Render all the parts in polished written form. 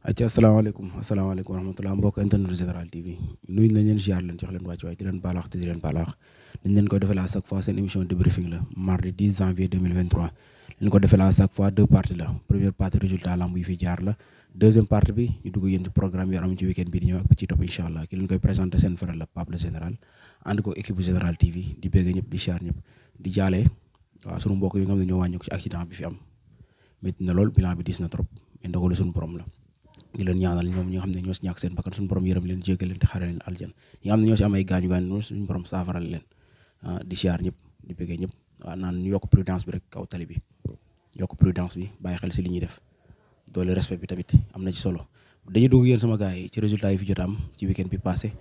acca asalaamaaleykum wa rahmatulah mbokk internet Général TV nuyu nañ leen ziar leen jox leen wàcc waay di leen baalaax te di leen baalaax dañ leen koy defee à chaque fois seen émission débriefing la mardi 10 janvier 2023 leen ko defee à chaque fois deux parties la première partie résultat lamb yi fi jaar la deuxième partie bi ñu dugg yéen ci programme yi am ci week-end bi di ñëw ak ci topp incha allah ki leen koy présenté seen frère la Pape le Général ànd ko équipe Général TV di bégg ñëpp di ziar ñëpp di jaale waaw sunu mbokk yi nga xam ne ñoo wàññi ko ci accident bi fi am métti na lool bilan bi diis na trop mais ndogalu suñu borom la di leen ñaanal ñoom ñi nga xam ne ñoo si ñàkk seen bakkan suñu borom yërëm leen jéggal leen te xare leen aljan ñi nga xam ne ñoo si am ay gaañu suñu borom saafaral leen di siyaar ñëpp di bëggee ñëpp waaw naan ñu yokk prudence bi rek kaw tali bi yokk prudence bi bàyyi xel si li ñuy def doole respect bi tamit am na ci solo dañuy dugg yéen sama gars yi ci résultat yi fi jot am ci week-end bi passé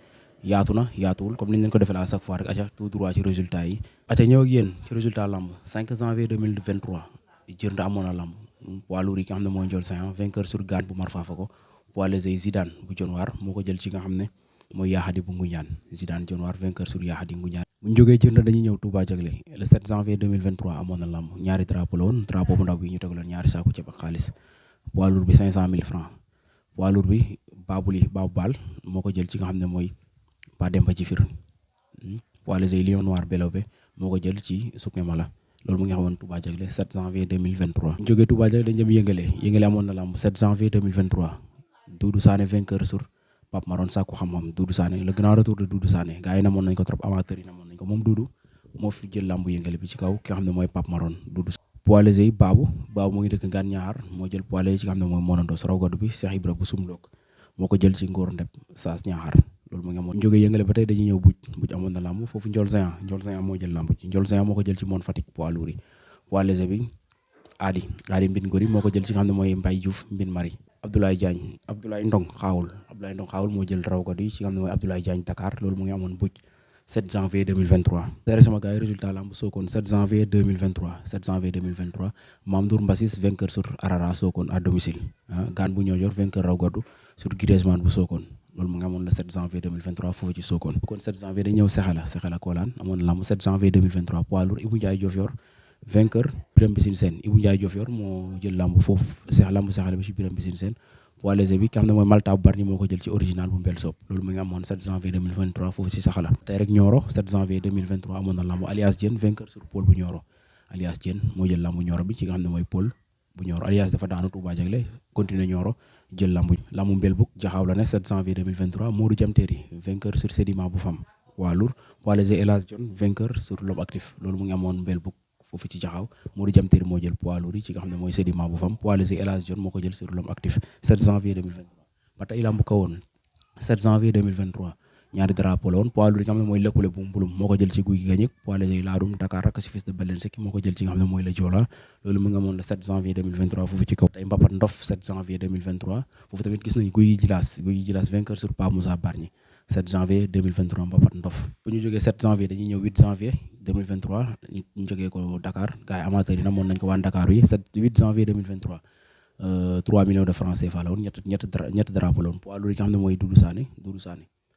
yaatu na yaatuwul comme ni ñu leen ko defee à chaque fois rek aca tout droit ci résultat yi aca ñëw ak yéen ci résultat lamb 5 janvier 2023 jërnda amoon na lamb poids lourd yi nga xam ne mooy Ndiol Saint vainqueur sur Gane bu Mar Fafako poids léger Zidane bu Dionewar moo ko jël ci nga xam ne mooy Yaxadi bu Ngoundiane Zidane Dionewar vainqueur sur Yaxadi Ngoundiane bu ñu jógee jërnda dañuy ñëw Touba Diaglé le 7 janvier 2023 amoon na lamb ñaari drapeau la woon drapeau bu ndaw bi ñu tegaloon ñaari saaku ceeb ak xaalis poids lourd bi 500 000 francs poids lourd bi Babou Bal moo ko jël ci nga xam ne mooy Pa Demba ci fir poids léger Lion Noir Belobe moo ko jël ci Soukne Mala loolu mu ngi xamoon Touba Diaglé 7 janvier 2023 ñu jógee Touba Diaglé dañ jëm yëngale amoon na lamb 7 janvier 2023 Doudou Sané vainqueur sur Pape Maron Sakku xam-xam Doudou Sané le grand retour de Doudou Sané gars yi namoon nañ ko trop amateurs yi namoon nañ ko moom Doudou moo fi jël lamb yëngale bi ci kaw ki nga xam ne mooy Pape Maron Doudou poids léger yi Babou mu ngi dëkk Ngane Ñaar moo jël poids léger ci nga xam ne mooy Monandos rawgadu bi Cheikh Ibra bu Sumloog moo ko jël ci Ngor Ndep Saas Ñaar loolu mu ngi amoon jógee yëngale ba tey dañuy ñëw buj amoon na lamb foofu Ndiol Saint moo jël lamb ci Ndiol Saint moo ko jël ci Mone Fatick poids lourd yi poids léger bi Adi Mbin Ngori moo ko jël ci nga xam ne mooy Mbaye Diouf Mbin Mari Abdoulaye Ndong xaawul moo jël rawgadu yi ci nga xam ne mooy Abdoulaye Diagne Dakar loolu mu ngi amoon buj 7 janvier 2023 tere sama gars yi résultat lamb Sokone 7 janvier 2023 Mamdour Mbassis vainqueur sur Arara Sokone à domicile Gane bu Niodior vainqueur rawgadu sur Giresman bu Sokone loolu mu ngi amoon le 7 janvier 2023 foofu ci Sokone kon 7 janvier dañu ñëw Sexala Kolaan amoon na lamb 7 janvier 2023 poids lourd Ibou Ndiaye Diofior vainqueur Birame Bissine Sène Ibou Ndiaye Diofior moo jël lamb foofu lamb Sexala bi ci Birame Bissine Sène poids léger bi ki xam ne mooy Malta bu Bargny moo ko jël ci original bu Mbel Sob loolu mu ngi amoon 7 janvier 2023 foofu ci Saxala tey rek Nioro 7 janvier 2023 amoon na lamb Alias Diène vainqueur sur Paul bu Nioro Alias Diène moo jël lambu Nioro bi ci nga xam ne mooy Paul bu Nioro Alias dafa daanu Touba Diaglé continuer Nioro jël lambu Mbel Buk Jaxaaw la ne 7 janvier 2023 Modou Jamtéri vainqueur sur Sédiment bu Fam poids lourd poids léger El Hadj Dione vainqueur sur L'Homme Actif loolu mu ngi amoon Mbel Buk foofu ci Jaxaaw Modou Jamtéri moo jël poids lourd yi ci nga xam ne mooy Sédiment bu Fam poids léger El Hadj Dione moo ko jël sur L'Homme Actif 7 janvier 2023 ba tey lambu ko woon 7 janvier 2023 ñaari drapeau la woon poids lourd yi nga xam ne mooy lëkkule bu mbulum moo ko jël ci guy gi gañëk poids léger laadum Dakar rak si fils de Belen Seki moo ko jël ci nga xam ne mooy la Joola loolu mu nga amoon le 7 janvier 2023 foofu ci kaw tey mbapat ndof 7 janvier 2023 foofu tamit gis nañ guy gi jilaas vainqueur sur Pa Moussa Bargny 7 janvier 2023 mbapat ndof bu ñu jógee 7 janvier dañuy ñëw 8 janvier 2023 ñu jógee ko Dakar gars yi amateurs yi namoon nañ ko waan Dakar yi 8 janvier 2023 3 millions de francs CFA la woon ñett drapeau la woon poids lourd yi nga xam ne mooy Doudou Sané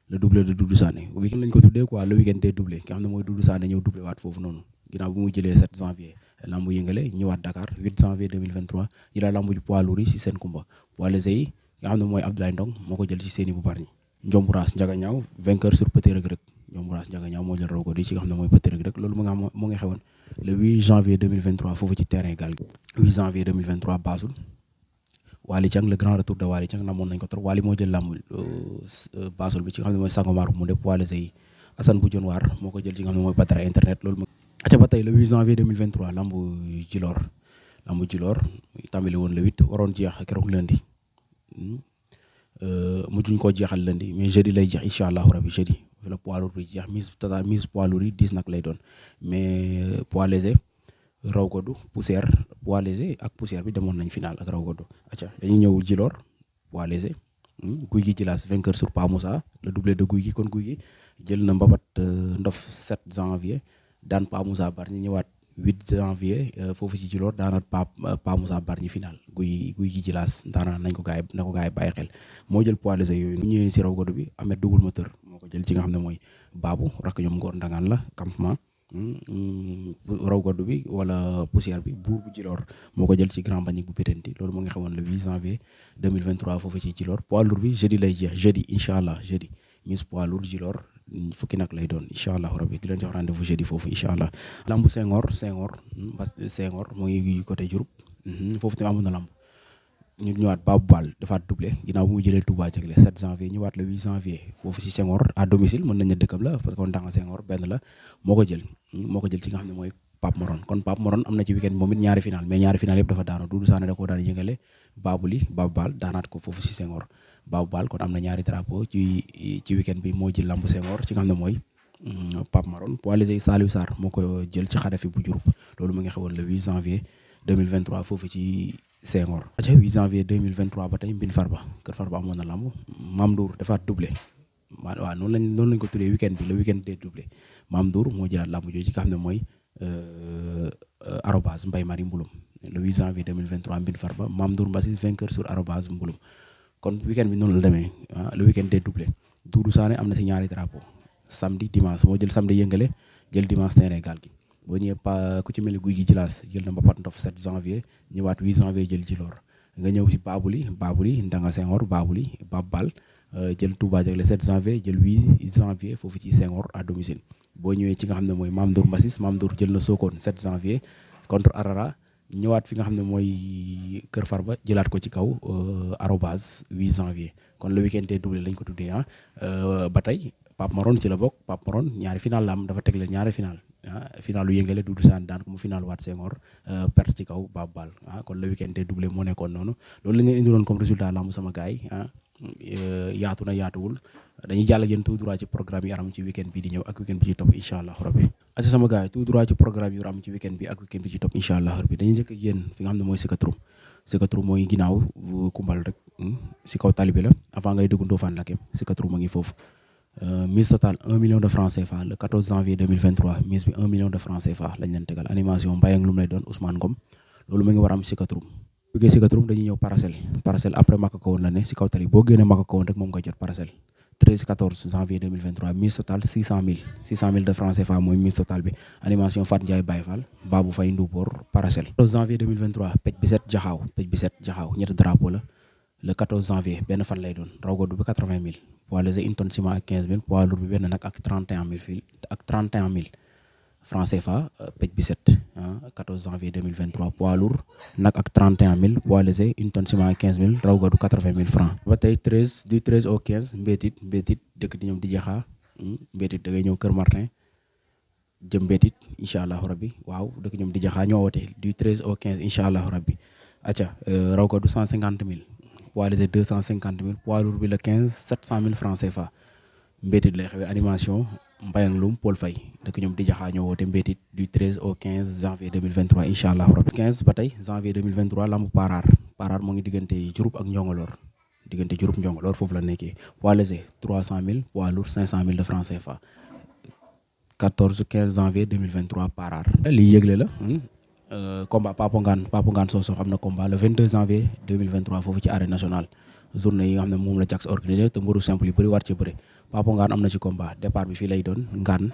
le doublé de Doudou Sané week-end lañ ko tuddee quoi le week-end des doublés ki nga xam ne mooy Doudou Sané ñëw doublé waat foofu noonu ginnaaw bi mu jëlee 7 janvier lambu yëngale ñëwaat Dakar 8 janvier 2023 jëlaa lambu ji poids lourd yi si seen kumba poids léger yi nga xam ne mooy Abdoulaye Ndong moo ko jël ci seeni bu Bargny Njombouraas Ndiaga Niaw vainqueur sur Petit Reug Reug Njombouraas Ndiaga Niaw moo jël rawgadu yi ci nga xam ne mooy Petit Reug Reug loolu mu ngi xewoon le 8 janvier 2023 foofu ci terrain Gaal gi 8 janvier 2023 Bassoul Wali Thiang le grand retour de Wali Thiang namoon nañ ko trop Wali moo jël lamb Bassoul bi ci nga xam ne mooy Sangomar bu mu def poids léger yi Assane bu Dionewar moo ko jël ci nga xam ne mooy Batara internet loolu aca ba tey le 8 janvier 2023 lamb Djilor tàmbali woon le 8 waroon jeex keroog lundi mujjuñ koo jeexal lundi mais jeudi lay jeex incha allahu rabi jeudi la poids lourd bi jeex mise poids lourd yi 10 nag lay doon mais poids léger rawgadu poussière poids léger ak poussière bi demoon nañ final ak rawgadu acca dañuy ñëw Djilor poids léger guy gi jilaas vainqueur sur Pa Moussa le doublé de guy gi kon guy gi jël na mbabat ndof 7 janvier daan Pa Moussa Bargny ñëwaat 8 janvier foofu ci Djilor daanaat Pa Moussa Bargny final guy gi jilaas daanaan nañ ko gaay bàyyi xel moo jël poids léger yooyu bu ñëwee si rawgadu bi Ahmed double moteur moo ko jël ci nga xam ne mooy Babou rakk ñoom Ngor Ndangaan la campement raw gaddu bi wala poussière bi buur bu Djilor moo ko jël ci Grand Mbagnick bu Bettenty loolu moo ngi xewoon le 8 janvier 2023 foofu ci Djilor poids lourd bi jeudi lay jeex jeudi incha allah jeudi Miss poids lourd Djilor fukki nag lay doon incha allah rabbi di leen jox rendez-vous jeudi foofu incha allah. lambu Senghor mooy côté Diouroup foofu tamit amoon na lamb ñu ñëwaat Babou Bal defaat doublé ginnaaw bu mu jëlee Touba Jagle 7 janvier ñëwaat le 8 janvier foofu ci Senghor à domicile mën nañ ne dëkkam la parce que kon Ndanga Senghor benn la moo ko jël ci nga xam ne mooy Pape Moron kon Pape Moron am na ci weekend moom it ñaari final mais ñaari final yëpp dafa daanu Doudou Sané da koo daan yëngale Babou Bal daanaat ko foofu ci Senghor Babou Bal kon am na ñaari drapeau ci weekend bi moo jël lambu Senghor ci nga xam ne mooy Pape Maron poids léger Saliou Sarr moo ko jël ci Xadafi bu Diouroup loolu mu ngi xewoon le 8 janvier 2023 foofu ci Senghor. 8 janvier 2023 ba tey Mbine Farba Kër Farba amoon na lamb Mame Ndour defaat doublé waaw noonu lañ ko tuddee weekend bi le weekend des doublé Mame Ndour moo jëlaat lamb jooju ci nga xam ne mooy arobase Mbaye Marie Mbouloum le 8 janvier 2023 Mbine Farba Mame Ndour Mbassis vainqueur sur arobase Mbouloum kon weekend bi noonu la demee le weekend des doublé Doudou Sané am na si ñaari drapeau samedi dimanche moo jël samedi yëngale jël dimanche terrain gaal gi boo ñëwee ku ci mel ni guy gi jilaas jël na mbapat ndof 7 janvier ñëwaat 8 janvier jël Djilor nga ñëw ci Babouli Ndanga Senghor Babouli Bab Bal jël Touba Jagle 7 janvier jël 8 janvier foofu ci Senghor à domicile boo ñëwee ci nga xam ne mooy Mame Ndour Mbassis Mame Ndour jël na Sokone 7 janvier contre Arara ñëwaat fi nga xam ne mooy Kër Farba jëlaat ko ci kaw arobase 8 janvier kon le week-end des doublés lañ ko tuddee ba tey Pape Maron ci la bokk Pape Maron ñaari final la am dafa tegle ñaari final final lu yëngale Doudou Sane daan ko mu final waat Senghor perte ci kaw Bab Bal kon le week-end des doublés moo nekkoon noonu loolu la ñu indiloon comme résultat lamb sama gars yi yaatu na yaatuwul dañuy jàll yéen tout droit ci programme yi aram ci week-end bi di ñëw ak week-end bi ci topp incha allah rabbi ak sama gars yi tout droit ci programme yi aram ci week-end bi ak week-end bi ci topp incha allah rabbi dañuy njëkk ak yéen fi nga xam ne mooy Sikatrum mooy ginnaaw Kumbal rek si kaw tali bi la avant ngay dugg Ndofane Lakem Sikatrum a ngi foofu mise totale 1 million de francs CFA le 14 janvier 2023 mise bi 1 million de francs CFA lañ leen tegal animation Mbaye ak lu mu lay doon Ousmane Ngom loolu mu ngi war am Sikatrum jógee Sikatrum dañuy ñëw Paracel après Makakawoon la ne si kaw tali boo génnee Makakawoon rek moom ngay jot Paracel 13-14 janvier 2023 mise totale 600 000 de francs CFA mooy mise totale bi animation Fat Ndiaye Baye Fall Babou Faye Ndoubor Paracel 14 janvier 2023 pej bi set jaxaaw ñetti drapeau la le 14 janvier benn fan lay doon raw gàddu bi 80 000 poids léger une tonne ciment ak 15 000 poids lourd bi benn nag ak 31 000 francs CFA pej bi set 14 janvier 2023 poids lourd nag ak 31 000 poids léger une tonne ciment ak 15 000 raw gàddu 80 000 francs ba tey du 13 au 15 Mbétit dëkk di ñoom di jaxaa Mbétit da ngay ñëw Kër Martin jëm Mbétit incha allahu rabbi waaw dëkk ñoom di jaxaa ñoo woote du 13 au 15 incha allahu rabbi acca raw gàddu 150 000 poids léger 250 000 poids lourd bi le 15 700 000 francs CFA Mbétit lay xewee animation Mbayang Loum Paul Faye dëkk ñoom di jaxaa ñoo woote Mbétit du 13 au 15 janvier 2023 incha allah rabbi 15 ba tey janvier 2023 lambu Paraar moo ngi diggante Diouroup ak Njongoloor foofu la nekkee poids léger 300 000 poids lourd 500 000 de francs CFA 14 janvier 2023 Paraar lii yëgle la combat Papo Ngane Sossokh am na combat le 22 janvier 2023 foofu ci arène nationale journée yi nga xam ne moom la Jax organisé te mburu simple yu bëri war ci bëri Papo Ngane am na ci combat départ bi fii lay doon Ngane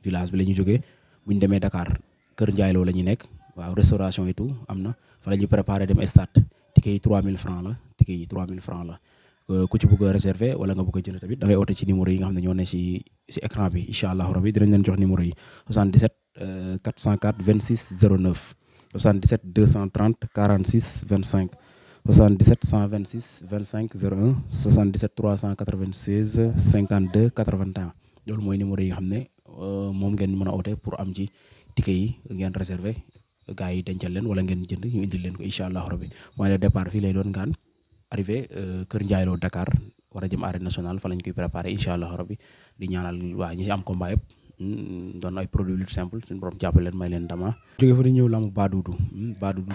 village bi la ñu jógee bu ñu demee Dakar Kër Ndiaye Lo la ñu nekk waaw restauration et tout am na fa la ñuy préparé dem stade ticket yi 3000 francs la ku ci bëgg a réserver wala nga bëgg a jënd tamit da ngay oote ci numéro yi nga xam ne ñoo ne si écran bi incha allah rabbi dinañ leen jox numéro yi 77 404 26 09 77 230 46 25 77 126 25 01 77 396 52 81 loolu mooy numéro yi nga xam ne moom ngeen mën a oote pour am ci ticket yi ngeen réserver gars yi dencal leen wala ngeen jënd ñu indil leen ko incha allah rabbi mooy le départ fii lay doon Ngane arrivé Kër Ndiaye Lo Dakar war a jëm arène nationale fa lañ koy préparé incha allah rabbi di ñaanal waa ñi si am combat yëpp doon ay produits lutte simple suñu borom jàppale leen may leen dama jógee fa di ñëw lamb Badoudou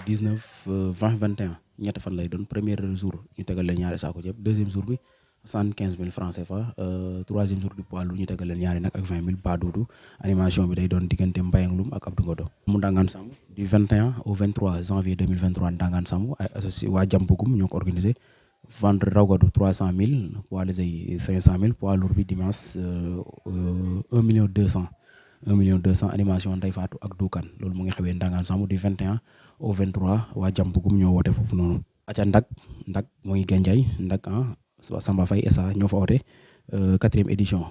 19 20 21 ñetti fan lay doon premier jour ñu tegal leen ñaari saako yëpp deuxième jour bi 75 000 francs CFA troisième jour du poids lourd ñu tegal leen ñaari nag ak 20 000 Badoudou animation bi day doon diggante Mbayang Loum ak Abdou Ngodo mu Ndangaan Samb du 21 au 23 janvier 2023 Ndangaan Samb ay associé waa Jampugum ñoo ko organisé vendre raw gadu 300 000 poids léger yi 500 000 poids lourd bi dimanche 1 million 200 1 million 200 animation Ndeye Fatou ak Dukan loolu mu ngi xewee Ndangaan Samb du 21 au 23 waa Jàmpugum ñoo woote foofu noonu. aca ndak muy Gandiaye ndak Samba Faye SA ñoo fa woote 4e édition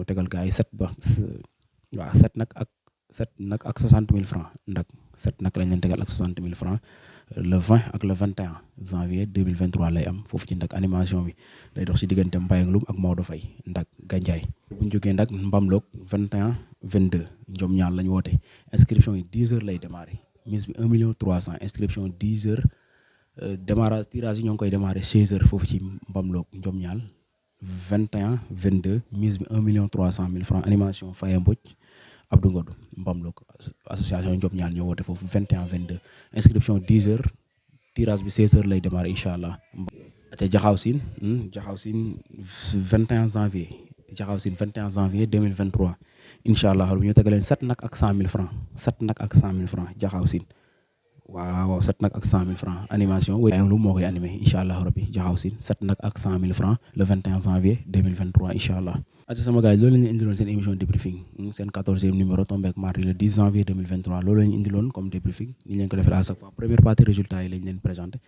tegal gars yi 7 nag ak 60 000 francs ndak 7 nag lañ leen tegal ak 60 000 francs le 20 ak le 21 janvier 2023 lay am foofu ci ndak animation bi day dox ci diggante Mbaye Ngloum ak Maodo Faye ndak Gandiaye bu ñu jógee ndak Mbamloog 21 22 njom ñaar lañ woote inscription yi 10 heures lay démarrer mise bi 1 million 300 inscription 10 heures démarrage tirage yi ñoo ngi koy démarrer 16 heures foofu ci Mbamloog njom ñaal 21 22 mise bi 1 million 300 000 francs animation Faye Mbodj Abdou Ngodou Mbamloog association Ndiop ñaar ñoo woote foofu 21 22 inscription 10 heures tirage bi 16 heures lay démarrer incha allah. te Jaxaaw Siin 21 janvier Jaxaaw Siin 21 janvier 2023 incha allah bu ñu tegaleen 7 nag ak 100 000 francs 7 nag ak 100 000 francs Jaxaaw Siin waaw 7 nag ak 100 000 francs animation lu moo koy animé incha allah rabbi Jaxaaw Siin 7 nag ak 100 000 francs le 21 janvier 2023 incha allah. ati sama gars yi loolu la ñu indiloon seen émission débriefing seen 14e numéro tombé ak mardi le 10 janvier 2023 loolu la ñu indiloon comme débriefing ni ñu leen ko defee à chaque fois première partie résultat yi lañ leen présenté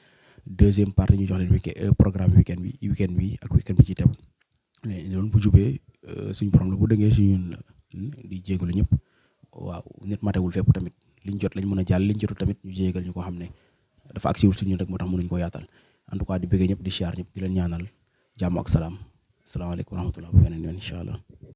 deuxième partie ñu jox leen programme week-end bi ak week-end bi ci teew leen indiloon bu jubee suñu borom la bu dëngee si ñun la di jégalu ñëpp waaw nit matewul fépp tamit liñ jot lañ mën a jàll liñ jotul tamit ñu jégal ñu ko xam ne dafa agsiwul si ñun rek moo tax mënuñ ko yaatal en tout cas di bëggee ñëpp di siyaar ñëpp di leen ñaanal jàmm ak salaam asalaamaaleykum wa rahmatulah ba beneen yoon incha allah